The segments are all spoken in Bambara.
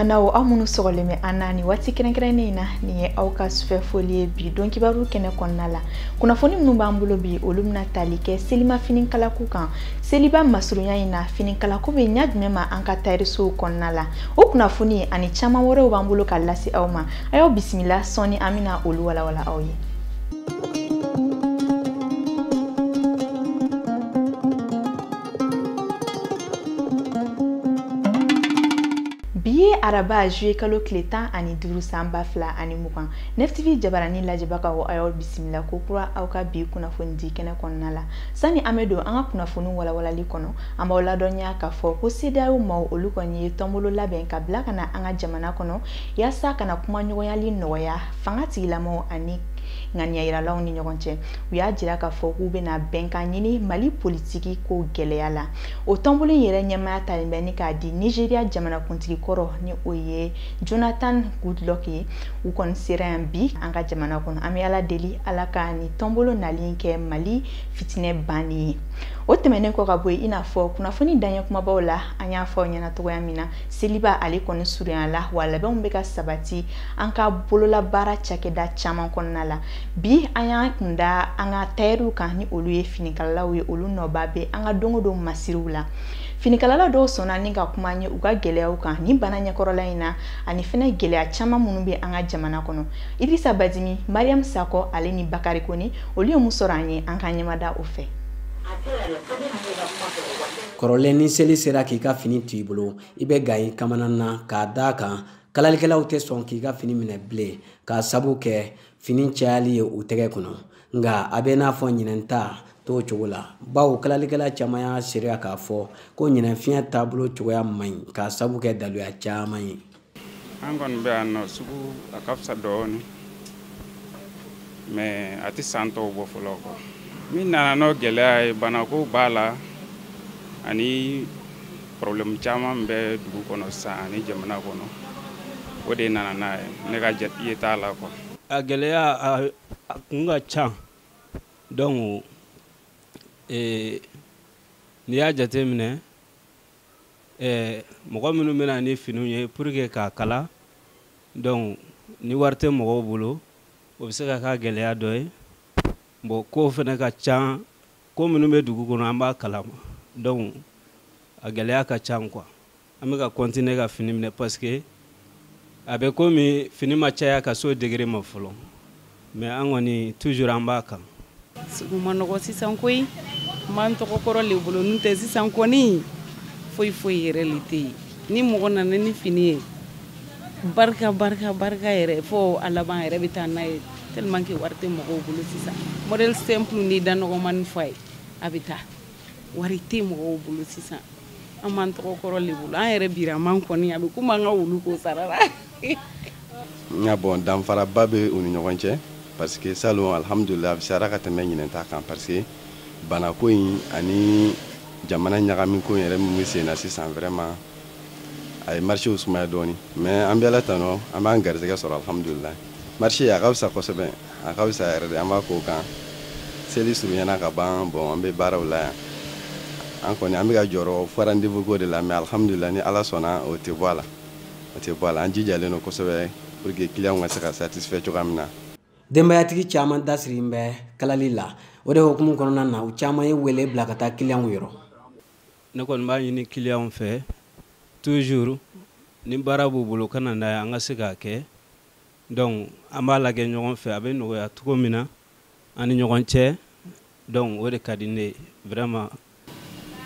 Limanaw, aw minnu sɔgɔlen bɛ an na nin waati kɛrɛnkɛrɛnnen in na, nin ye aw ka sufɛ foli ye bi don kibaru kɛnɛ kɔnɔna la. Kunnafoni minnu b'an bolo bi, olu bɛna tali kɛ selima finikalako kan. Seliba masurunya in na, finikalako bɛ ɲɛ jumɛn ma an ka tayɛrisow kɔnɔna la? O kunnafoni ani caman wɛrɛw b'an bolo ka lase aw ma. A y'aw bisimila, sɔɔni an bɛna olu walawala aw ye. Bi ye araba juillet kalo tile 15 san 2020. Nef TV jabarani lajɛbagaw, a y'aw bisimila ko kura aw ka bi kunnafoni di kɛnɛ kɔnɔna la. Sani an bɛ don an ka kunnafoni walawalali kɔnɔ, an b'aw ladɔnniya k'a fɔ ko CEDEAO maaw, olu kɔni ye tɔnbolo labɛn ka bila ka na an ka jamana kɔnɔ yaasa ka na kumaɲɔgɔnyali nɔgɔya fanga tigilamɔgɔw ani ŋaniyayiralaw ni ɲɔgɔn cɛ. U y'a jira k'a fɔ k'u bɛna bɛnkan ɲini Mali politiki ko gɛlɛya la. O tɔnbolo in yɛrɛ ɲɛmaaya talen bɛ ni k'a di Nigeria jamanakuntigi kɔrɔ, ni o ye Jonathan Goodluck ye. U kɔni sera yan bi an ka jamana kɔnɔ. An bɛ Ala deli, Ala ka nin tɔnbolo nalen kɛ Mali fitinɛ banni ye. O tɛmɛnen kɔ ka bɔ yen, i n'a fɔ kunnafoni daɲɛ kumabaw la an y'a fɔ aw ɲɛna cogoya min na, seliba ale kɔni surunya la, wa labɛnw bɛ ka sabati an ka bololabaara cakɛda caman kɔnɔna la. Bi an y'an kun da an ka tayɛriw kan, ni olu ye finikalalaw ye, olu nɔba bɛ an ka don o don masiriw la. Finikalala dɔw sɔnna ni ka kuma an ye u ka gɛlɛyaw kan nin bana ɲɛkɔrɔla in na, ani fɛnɛ gɛlɛya caman minnu bɛ an ka jamana kɔnɔ. Idrissa Badimi, Mariam Sakɔ ale ni Bakari Kone, olu ye mun sɔrɔ an ye, an ka ɲɛmada o fɛ. Kɔrɔlen, ni seli sera k'i ka fini to i bolo, i bɛ gan i kamana na k'a d'a kan kalalikɛlaw tɛ sɔn k'i ka fini minɛ bilen k'a sabu kɛ fini cayali ye u tɛgɛ kɔnɔ. Nka a bɛ n'a fɔ ɲinɛn ta t'o cogo la, bawo kalalikɛla caman y'a seereya k'a fɔ ko ɲinɛn fiɲɛ taabolo cogoya man ɲi k'a sabu kɛ daluya caman ye. An kɔni bɛ yan nɔ, sugu a ka fisa dɔɔni, mais a tɛ san tɔw bɔ fɔlɔ kɔ. Min nana n'o gɛlɛya ye, banako b'a la ani problème caman bɛ dugu kɔnɔ sisan ani jamana kɔnɔ, o de nana n'a ye. Ne ka ye t'a la quoi. A gɛlɛya a kun ka ca. Donc n'i y'a jateminɛ, mɔgɔ minnu bɛna ni finiw ye pour que k'a kala, donc ni wari tɛ mɔgɔw bolo, o bɛ se ka k'a gɛlɛya dɔ ye. Bon, kow fana ka ca, ko minnu bɛ dugu kɔnɔ an b'a kalama, donc a gɛlɛya ka ca quoi. An bɛ ka continuer ka fini minɛ parce que a bɛ komi fini ma caya ka s'o degré ma fɔlɔ, mais an kɔni toujours an b'a kan. Sugu ma nɔgɔ sisan koyi, n b'an tɔgɔ kɔrɔ le bolo, n'o tɛ sisan kɔni foyi foyi yɛrɛ le tɛ yen. Ni mɔgɔ nana ni fini ye, barika barika barika yɛrɛ, fo a laban yɛrɛ bɛ taa n'a ye, tellement que wari tɛ mɔgɔw bolo sisan. Modèle simple ni da nɔgɔmani fɔ a ye, a bɛ taa. Wari tɛ mɔgɔw bolo sisan, an b'an tɔgɔ kɔrɔ le bolo. An yɛrɛ biraman kɔni, a bɛ komi an ka wulu ko sara la. Nka bon, danfaraba bɛ u ni ɲɔgɔn cɛ, parce que salon, alhamdulillah, a fisayara ka tɛmɛ ɲinɛn ta kan, parce que banako in ani jamana ɲagami ko in yɛrɛ min bɛ sen na sisan, vraiment a ye marché sumaya dɔɔni, mais an bɛ Ala tanu, an b'an garisɛgɛ sɔrɔ, alhamdulillah. Marché a ka fisa kosɛbɛ, a ka fisa yɛrɛ de, an b'a k'o kan. Seli surunyana ka ban, bon, an bɛ baaraw la yan. An kɔni an bɛ ka jɔrɔ fo rendez-vous ko de la, mais alhamdulillah, ni Ala sɔnna, o tɛ bɔ a la, o tɛ bɔ a la. An jijalen don kosɛbɛ pour que client ka se ka satisfait cogoya min na. Denbayatigi caman dasirilen bɛ kalali la, o de hukumu kɔnɔna na, u caman ye wele bila ka taa kiliyanw yɔrɔ. Ne kɔni b'a ɲini kiliyanw fɛ toujours, ni baara b'u bolo, ka na n'a ye, an ka se k'a kɛ. Donc an b'a lajɛ ɲɔgɔn fɛ, a bɛ nɔgɔya cogo min na an ni ɲɔgɔn cɛ. Donc o de ka di ne ye vraiment.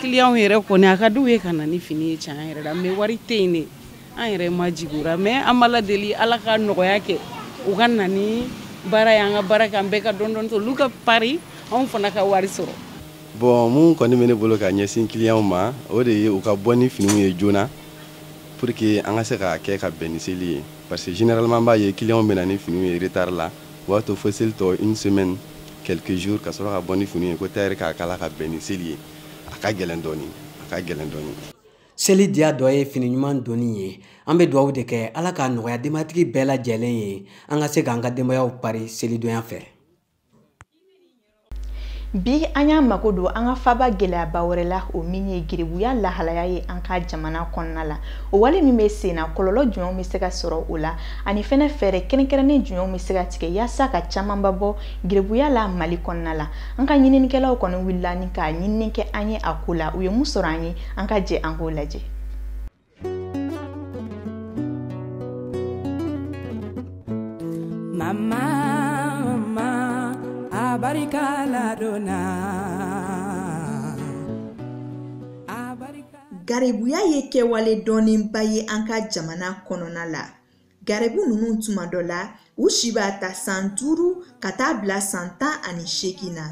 Kiliyanw yɛrɛ kɔni, a ka d'u ye ka na ni fini ye tiɲɛ yɛrɛ la, mais wari tɛ yen de. An yɛrɛ ma jigin, mais an b'Ala deli, Ala ka nɔgɔya kɛ, u ka na ni baara ye, an ka baara kɛ, an bɛɛ ka dɔɔni dɔɔni sɔrɔ, olu ka pari, anw fana ka wari sɔrɔ. Bon, mun kɔni bɛ ne bolo ka ɲɛsin kiliyanw ma, o de ye u ka bɔ ni finiw ye joona pour que an ka se k'a kɛ ka bɛn ni seli ye, parce que généralement an b'a ye kiliyanw bɛ na ni finiw ye retard la, o b'a to fo seli tɔ une semaine quelques jours ka sɔrɔ ka bɔ ni finiw ye ko tailleur k'a kala ka bɛn ni seli ye. A ka gɛlɛn dɔɔni, a ka gɛlɛn dɔɔni. Seli diya dɔ ye fini ɲuman donni ye. An bɛ dugawu de kɛ, Ala k'a nɔgɔya denbatigi bɛɛ lajɛlen ye, an ka se k'an ka denbayaw pari selidonya fɛ. Bi an y'an mako don an ka faba gɛlɛyaba wɛrɛ la, o min ye geribuya lahalaya ye an ka jamana kɔnɔna la. O wale min bɛ sen na, kɔlɔlɔ jumɛnw bɛ se ka sɔrɔ o la, ani fɛnɛ fɛɛrɛ kɛrɛnkɛrɛnnen jumɛnw bɛ se ka tigɛ yaasa ka camanba bɔ geribuya la Mali kɔnɔna la. An ka ɲininikɛlaw kɔni wulila ni ka ɲinini kɛ an ye a ko la. U ye mun sɔrɔ an ye, an ka jɛ an k'o lajɛ. Mama, abarika la donna. Garibuya ye kɛwale dɔnnenba ye an ka jamana kɔnɔna la. Garibu ninnu tuma dɔ la, u si b'a ta san 5 ka taa bila san 18 na.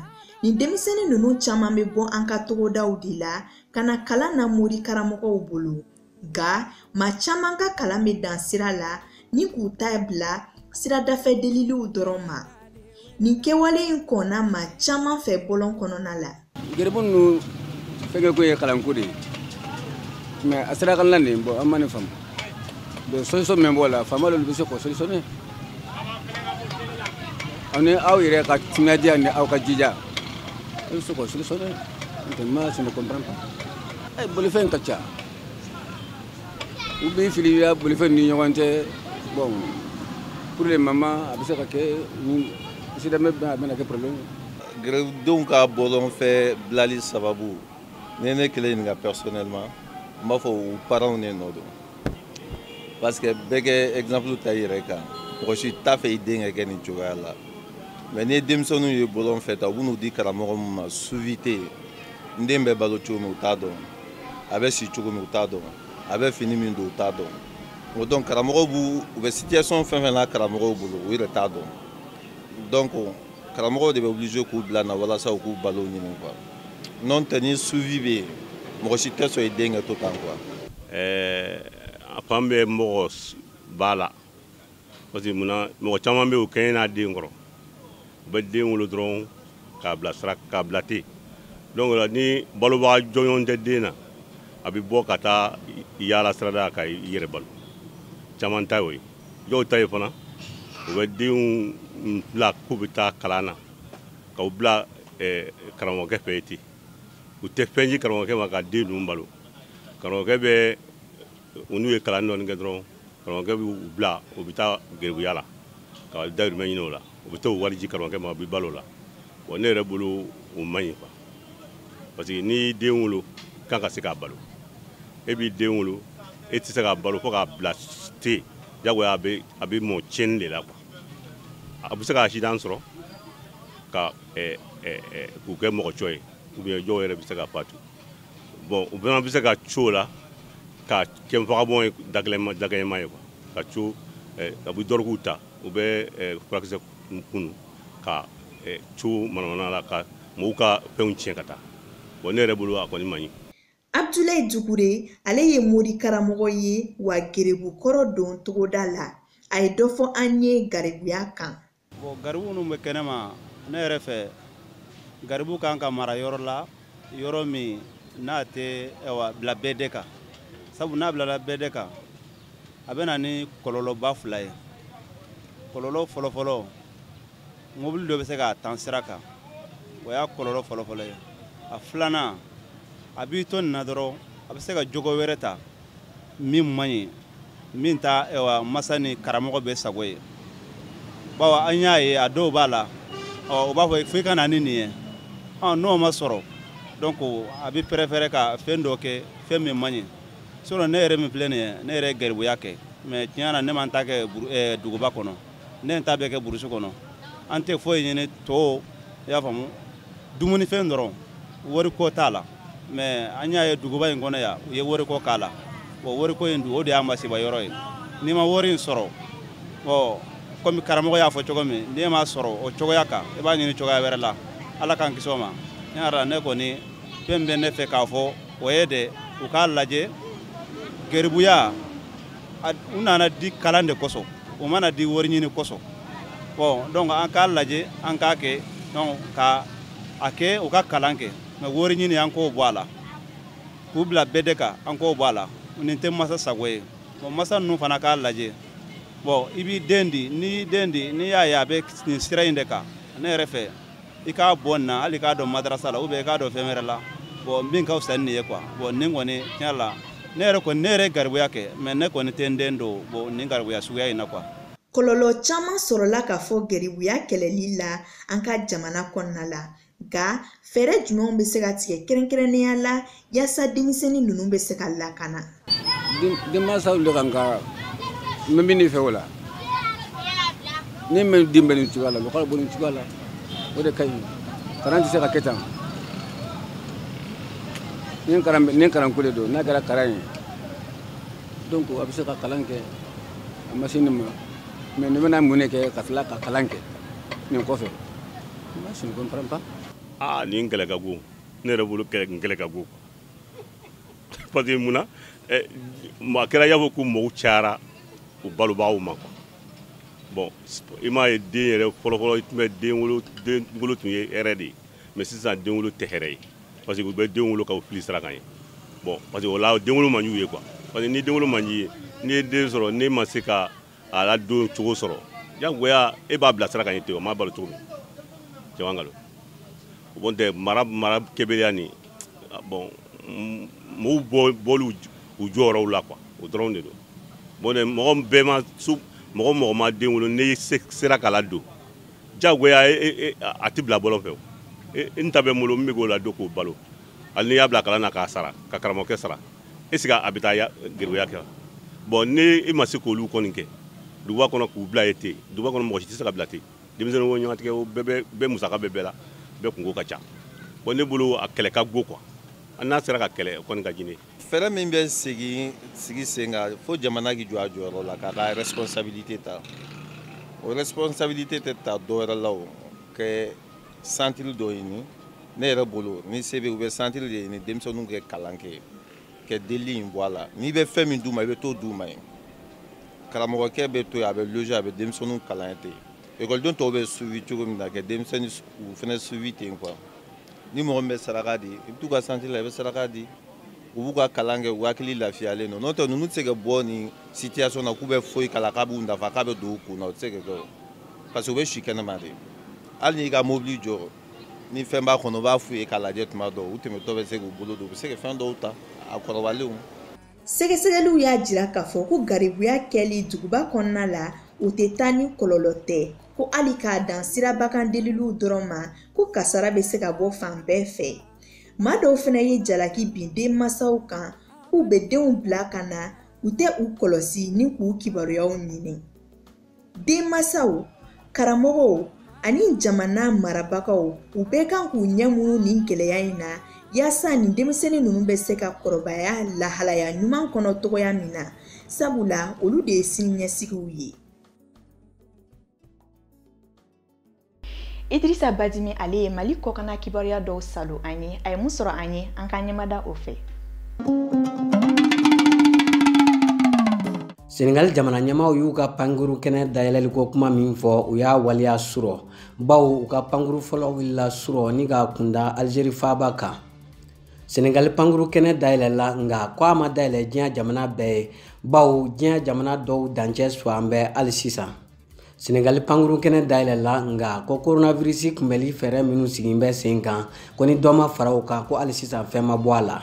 Nin denmisɛnnin ninnu caman bɛ bɔ an ka togodaw de la ka na kalan na mori karamɔgɔw bolo. Nka maa caman ka kalan bɛ dan sira la ni k'u ta bila siradafɛ deliliw dɔrɔn ma. Nin kɛwale in kɔnna maa caman fɛ bɔlɔn kɔnɔna la. Geribu ninnu fɛnkɛ ko ye kalanko de ye, mais a sira kalan de bon an ma nin faamu. Donc solution min b'o la, faama dɔw bɛ se k'o solutionner. Aw ni aw yɛrɛ ka timinadiya ni aw ka jija, aw bɛ se k'o solutionner. N'o tɛ moi je ne comprends pas. Bolifɛn ka ca, u b'i fili i bolifɛn ni ɲɔgɔn cɛ. Bon pour le moment a bɛ se ka kɛ ni accident bɛ a bɛna kɛ problème ye. Geribudenw ka bɔlɔnfɛ bilali sababu, ni ne kelen ɲininka personnellement, n b'a fɔ u parents de nɔ don. Parce que bɛɛ kɛ exemple ta i yɛrɛ kan, mɔgɔ si t'a fɛ i den ka kɛ nin cogoya la. Mais ni ye denmisɛnninw ye bɔlɔn fɛ ta, u b'u di karamɔgɔ min ma, suivi tɛ yen. N den bɛ balo cogo min u t'a dɔn, a bɛ si cogo min u t'a dɔn, a bɛ fini min don u t'a dɔn. O donc karamɔgɔw b'u u bɛ situation fɛn fɛn na karamɔgɔw bolo, u yɛrɛ t'a dɔn. Donc karamɔgɔw de bɛ obligé k'u bila na walasa u k'u balo ɲini quoi. N'o tɛ ni suivi bɛ yen, mɔgɔ si tɛ sɔn i den ka to tan quoi. A fan bɛ mɔgɔ ba la, parce que munna mɔgɔ caman bɛ yen u kɛɲɛ n'a den kɔrɔ, u bɛ den wolo dɔrɔn k'a bila sira k'a bila ten. Donc ni balobaga jɔnjɔn tɛ den na, a bɛ bɔ ka taa yaala sirada ka i yɛrɛ balo. Caman ta y'o ye. Dɔw ta ye fana, u bɛ denw bila k'u bɛ taa kalan na, k'u bila karamɔgɔkɛ fɛ yen ten. U tɛ fɛn di karamɔgɔkɛ ma ka den ninnu balo. Karamɔgɔkɛ bɛ u n'u ye kalan dɔɔni kɛ dɔrɔn, karamɔgɔkɛ b'u bila u bɛ taa geribuya la ka dahirimɛ ɲini o la. U bɛ t'o wari di karamɔgɔkɛ ma, u bɛ balo o la. Bon ne yɛrɛ bolo o man ɲi quoi. Parce que n'i y'i den wolo, kan ka se k'a balo. E b'i den wolo, e tɛ se k'a balo fo k'a bila ten, jagoya a bɛ mɔ tiɲɛni de la quoi. A bɛ se ka accident sɔrɔ ka k'u kɛ mɔgɔ cɔ ye, ou bien dɔw yɛrɛ bɛ se ka fatu. Bon u fana bɛ se ka co o la ka kɛ vagabond ye, dakɛɲɛma ye quoi. Ka co ka bɛ dɔrɔguw ta, u bɛ furakisɛ kunu ka co manamana la ka mɔgɔw ka fɛnw tiɲɛ ka taa. Bon ne yɛrɛ bolo a kɔni man ɲi. Abdoulaye Dukure, ale ye mori karamɔgɔ ye wa gerebu kɔrɔ don togoda la. A ye dɔ fɔ an ye garibuya kan. Bon garibu ninnu bɛ kɛnɛma, ne yɛrɛ fɛ garibu kan ka mara yɔrɔ la, yɔrɔ min n'a tɛ bila bɛɛ de kan. Sabu n'a bilala bɛɛ de kan, a bɛ na ni kɔlɔlɔba fila ye. Kɔlɔlɔ fɔlɔfɔlɔ, mobili dɔ bɛ se k'a tan sira kan, o y'a kɔlɔlɔ fɔlɔfɔlɔ ye. A filanan, a b'i to nin na dɔrɔn, a bɛ se ka jogo wɛrɛ ta min man ɲi, min ta masa ni karamɔgɔ bɛ sago ye. Bawo an y'a ye a dɔw b'a la, o b'a fɔ fo i ka na ni nin ye, n'o ma sɔrɔ donc a bɛ préférer ka fɛn dɔ kɛ fɛn min man ɲi. Sinon ne yɛrɛ min filɛ nin ye, ne yɛrɛ ye garibuya kɛ, mais tiɲɛ na ne ma n ta kɛ duguba kɔnɔ, ne ye n ta bɛɛ kɛ burusi kɔnɔ. An tɛ foyi ɲini to, i y'a faamu, dumunifɛn dɔrɔn, wariko t'a la. Mais an y'a ye duguba in kɔnɔ yan, u ye wariko k'a la. Bon wariko in dun, o de y'a masiba yɔrɔ ye. N'i ma wari in sɔrɔ, bon komi karamɔgɔ y'a fɔ cogo min, n'i m'a sɔrɔ o cogoya kan, i b'a ɲini cogoya wɛrɛ la. Ala k'an kisi o ma. Ne yɛrɛ ne kɔni fɛn bɛ ne fɛ k'a fɔ o ye de, u k'a lajɛ geribuya u nana di kalan de kosɔn, u mana di wari ɲini kosɔn. Bon donc an k'a lajɛ, an k'a kɛ, donc ka a kɛ u ka kalan kɛ, mais wari ɲini an k'o bɔ a la, k'u bila bɛɛ de kan an k'o bɔ a la. Nin tɛ masa sago ye. Bon masa ninnu fana k'a lajɛ. Bon i b'i den di, n'i y'i den di, n'i y'a ye a bɛ nin sira in de kan, ne yɛrɛ fɛ I k'a bɔ nin na, hali i k'a dɔn madarasa la ou bien i k'a dɔn fɛn wɛrɛ la, bon min ka fisa ni nin ye quoi. Bon nin kɔni tiɲɛ la, ne yɛrɛ kɔni, ne yɛrɛ ye garibuya kɛ, mais ne kɔni tɛ n den don bon nin garibuya suguya in na quoi. Kɔlɔlɔ caman sɔrɔla ka fɔ garibuya kɛlɛli la an ka jamana kɔnɔna la, nka fɛɛrɛ jumɛnw bɛ se ka tigɛ kɛrɛnkɛrɛnnenya la yaasa denmisɛnnin ninnu bɛ se ka lakana? Denmansaw de kan ka n bɛ min fɛ o la, ni min den bɛ nin cogoya la, o ka bɔ nin cogoya la, o de ka ɲi. Kalan tɛ se ka kɛ tan. Ni kalanko de don, n'a kɛra kalan ye, donc a bɛ se ka kalan kɛ, a ma se nin ma. Mais ne bɛna mun de kɛ ka tila ka kalan kɛ nin kɔfɛ? Moi, je ne comprends pas. Aa, nin kɛlɛ ka go, ne yɛrɛ bolo kɛlɛ ka go, parce que mun na, a kɛra i y'a fɔ ko mɔgɔw cayara u balobagaw ma quoi. Bon, i m'a ye, den yɛrɛ fɔlɔfɔlɔ i tun bɛ den wolo, den wolo tun ye hɛrɛ de ye, mais sisan den wolo tɛ hɛrɛ ye, parce que u bɛ den wolo ka u fili sira kan ye. Bon, parce que o la den wolo man d'u ye quoi, parce que ni den wolo man d'i ye, n'i ye den sɔrɔ, n'e ma se ka a ladon cogo sɔrɔ, jagoya e b'a bila sira kan ye ten, o m'a balo cogo min, cɛman nkalon. Bon tɛ mara kɛbeleya nin, bon mɔgɔw bɔli u jɔyɔrɔw la quoi, o dɔrɔn de don. Bon dɛ, mɔgɔ bɛɛ ma su, mɔgɔ ma den wolo n'i sera k'a ladon, jagoya a tɛ bila bɔlɔn fɛ o. N ta bɛ n bolo, n bɛ k'o ladon k'o balo, hali n'i y'a bila kalan na k'a sara, ka karamɔgɔkɛ sara, est ce que a bɛ taa garibuya kɛ? Bon, ni e ma se k'olu kɔni kɛ duguba kɔnɔ k'u bila ye ten, duguba kɔnɔ mɔgɔ si tɛ se ka bila ten, denmisɛnnin ko ɲɔgɔntigɛ o bɛɛ musaka bɛ bɛɛ la, bɛɛ kungo ka ca. Bon, ne bolo a kɛlɛ ka go quoi, n'a sera ka kɛlɛ o kɔni ka di ne ye. Fɛɛrɛ min bɛ sigi sen kan, fo jamana k'i jɔ a jɔyɔrɔ la k'a ka responsabilité ta. O responsabilité tɛ ta dɔwɛrɛ la, o kɛ centre dɔ ɲini. Ne yɛrɛ bolo, ni se bɛ, u bɛ centre de ɲini, denmisɛnninw kɛ kalan kɛ, kɛ delili in bɔ a la. N'i bɛ fɛn min d'u ma, i bɛ t'o d'u ma yen. Karamɔgɔkɛ bɛ to yen, a bɛ loger, a bɛ denmisɛnninw kalan ten. Ekɔliden tɔw bɛ suivi cogo min na, kɛ denmisɛnnin u fana suivi ten quoi. Ni mɔgɔ min bɛ saraka di, i bɛ t'u ka centre la, i bɛ saraka di. U b'u ka kalan kɛ, u hakili lafiyalen don. N'o tɛ, ninnu tɛ se ka bɔ nin situation na k'u bɛ foyi kalan, k'a b'u nafa, k'a bɛ don u kun na, o tɛ se ka kɛ o. Parce que u bɛ si kɛnɛma de. Hali n'i ka mobili jɔ, ni fɛn b'a kɔnɔ, u b'a f'u ye k'a lajɛ tuma dɔw, u tɛmɛtɔ bɛ se k'u bolo don, u bɛ se ka fɛn dɔw ta, a kɔrɔbalenw. Sɛgɛsɛgɛliw y'a jira k'a fɔ ko garibuya kɛli duguba kɔnɔna la, o tɛ taa ni kɔlɔlɔ tɛ, ko hali k'a dan sirabakan deliliw dɔrɔn ma, ko kasara bɛ se ka bɔ fan bɛɛ fɛ. Maa dɔw fana ye jalaki bin denmansaw kan k'u bɛ denw bila ka na, u tɛ u kɔlɔsi ni k'u kibaruyaw ɲini. Denmansaw, karamɔgɔw ani jamana marabagaw, u bɛɛ kan k'u ɲɛ munu nin gɛlɛya in na, yaasa nin denmisɛnnin ninnu bɛ se ka kɔrɔbaya lahalaya ɲuman kɔnɔ togoya min na, sabula olu de ye siniɲɛsigiw ye. Idrissa Badimi ale ye Mali kɔkanna kibaruya dɔw salo an ye, a ye mun sɔrɔ an ye, an k'an ɲɛmada o fɛ. Senegal jamana ɲɛmaaw y'u ka pankuru kɛnɛ dayɛlɛliko kuma min fɔ, u y'a waleya surɔ, bawo u ka pankuru fɔlɔ wulila surɔ ni ka kunda Algérie faaba kan. Senegal pankuru kɛnɛ dayɛlɛla, nka ko a ma dayɛlɛ diɲɛ jamana bɛɛ ye, bawo diɲɛ jamana dɔw dancɛ suwan bɛ hali sisan. Senegal pankuru kɛnɛ dayɛlɛla, nka ko coronavirus kunbɛli fɛɛrɛ minnu sigilen bɛ sen kan, ko ni dɔ ma fara o kan, ko hali sisan fɛn ma bɔ a la.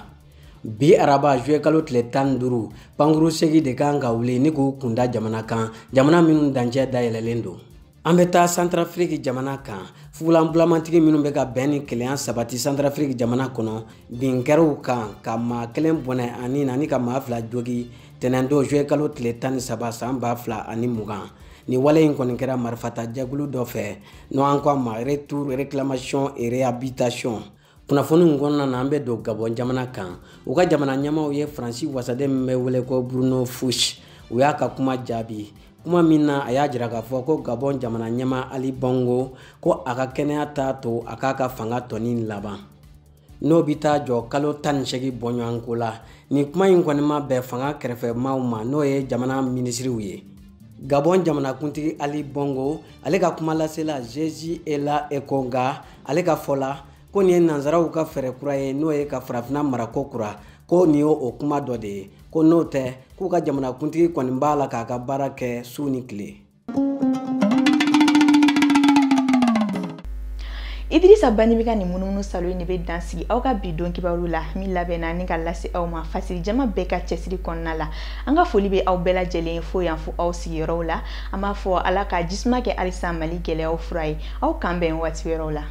Bi araba juillet kalo tile 15, pankuru segi de kan ka wuli ni k'u kunda jamana kan, jamana minnu dancɛ dayɛlɛlen don. An bɛ taa Santarafiriki jamana kan, fugulanbulamantigi minnu bɛ ka bɛn ni kelenya sabati Santarafiriki jamana kɔnɔ, bin kɛra u kan ka maa kelen bɔnɛ ani na ni ka maa fila jogi tɛnɛndon juillet kalo tile 13 san 2020. Ni wale in kɔni kɛra marifata jɛkulu dɔ fɛ, n'o an ko a ma retour, réclamation et réhabilitation. Kunnafoni in kɔnɔna na, an bɛ don Gabon jamana kan. U ka jamana ɲɛmaaw ye Faransi wasaden min bɛ wele ko Bruno Fuchs, u y'a ka kuma jaabi. Kuma min na, a y'a jira k'a fɔ ko Gabon jamana ɲɛmaa Ali Bongo, ko a ka kɛnɛya t'a to a k'a ka fanga tɔni laban, n'o bɛ taa jɔ kalo 18 bɔɲɔgɔnko la. Nin kuma in kɔni ma bɛn fanga kɛrɛfɛmaaw ma, n'o ye jamana minisiriw ye. Gabon jamanakuntigi Ali Bongo, ale ka kuma lasela Jésus Ela Ekonga, ale ka fɔ la ko nin ye nanzaraw ka fɛɛrɛ kura ye, n'o ye ka farafinna marako kura, ko nin ye o kuma dɔ de ye, ko n'o tɛ k'u ka jamanakuntigi kɔni b'a la k'a ka baara kɛ su ni tile. Idrissa Bandimi ka nin munumunu salo in de bɛ dan sigi aw ka bi don kibaru la min labɛnna ni ka lase aw ma fasiri jama bɛɛ ka cɛsiri kɔnɔna la. An ka foli bɛ aw bɛɛ lajɛlen fo yan fo aw sigiyɔrɔw la. An b'a fɔ Ala ka jisuma kɛ halisa Mali gɛlɛyaw fura ye. Aw kan bɛn waati wɛrɛw la.